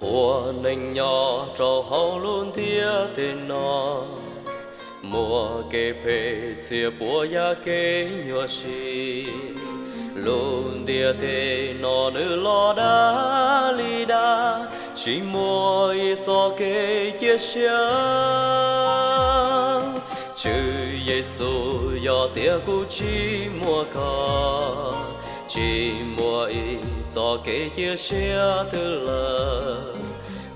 Ua neej nyob rau hauv lub ntiaj teb no, muaj kev phem txhia puas yam kev nyuaj siab. Lub ntiaj teb no nws los dab li dab, tsis muaj ib txoj kev cia siab. Tswv Yexus, yog tias kuv tsis muaj koj, tsis muaj ib txoj kev cia siab twg lawm.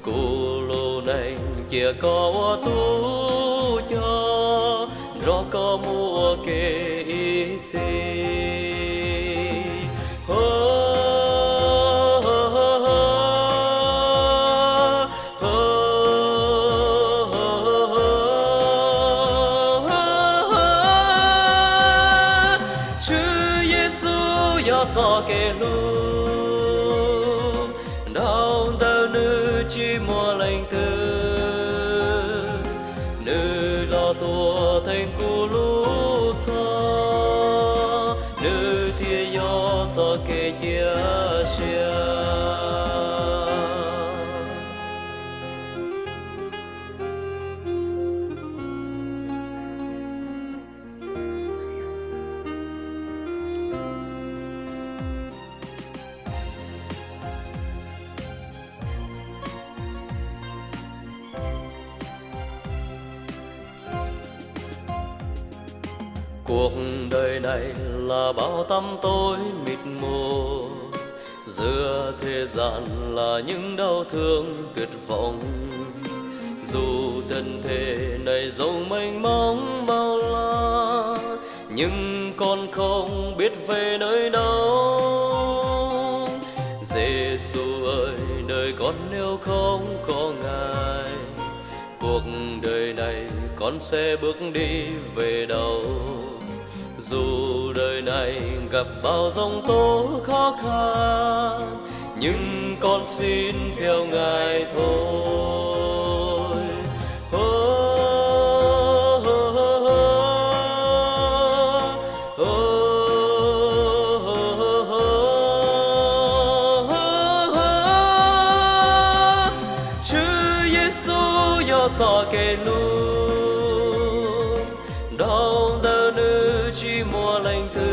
Kuv lub neej cia koj ua tub coj, nrog koj mus ua ke ib txhis. Tswv Yexus yog txoj kev hlub, dhau ntawm nws tsis muaj leej twg. Nws los tuag theej kuv lub txhoj, nws thiaj yog txoj kev cia siab. Cuộc đời này là bao tăm tối mịt mù, giữa thế gian là những đau thương tuyệt vọng. Dù tận thế này dẫu mênh mông bao la, nhưng con không biết về nơi đâu. Giê-xu ơi, đời con nếu không có Ngài, cuộc đời này con sẽ bước đi về đâu? Dù đời này gặp bao giông tố khó khăn, nhưng con xin theo Ngài thôi. Tswv Yexus yog txoj kev hlub, dhau ntawm nws tsis muaj leej twg.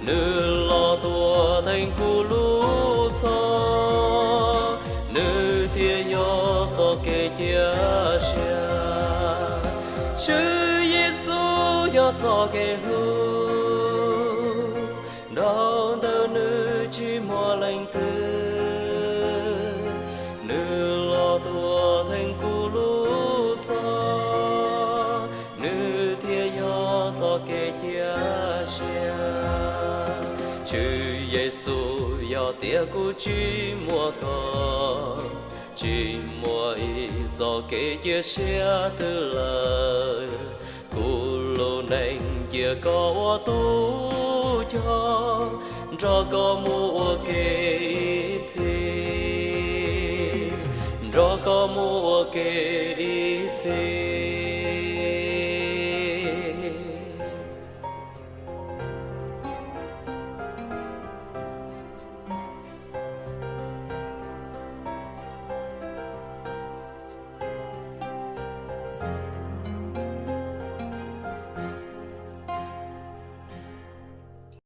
Nws los tuag theej kuv lub txhoj, nws thiaj yog txoj kev cia siab. Tswv Yexus yog txoj kev hlub, dhau ntawm nws tsis muaj leej twg. Nws los tuag theej kuv lub txhoj, nws thiaj yog txoj kev cia siab. Tswv Yexus, yog tias kuv tsis muaj koj, tsis muaj ib txoj kev cia siab twg lawm. Kuv lub neej cia koj ua tub coj, nrog koj mus ua ke ib txhis, nrog koj mus ua ke